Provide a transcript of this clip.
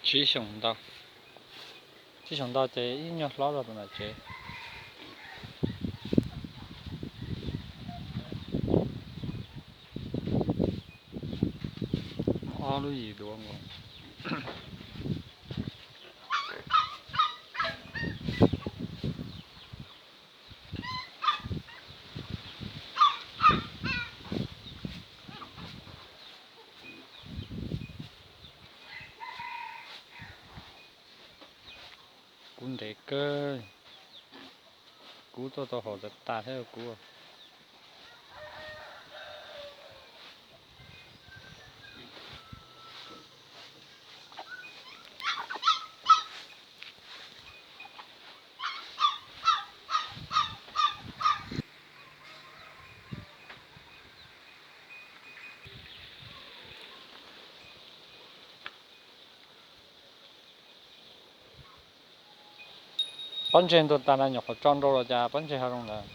Tsib xyoos ntau, tsib xyoos ntau ces ib nyuag hlob zog tus nram tsev. Ob lub yim duav nkaus. Kub ntev kawg, kub tuaj tau haum tas tas thiab kub. Pob ntseg ntuag tas na, nyuam qhuav tso nrau los cas pob ntseg ho zoo ntawd.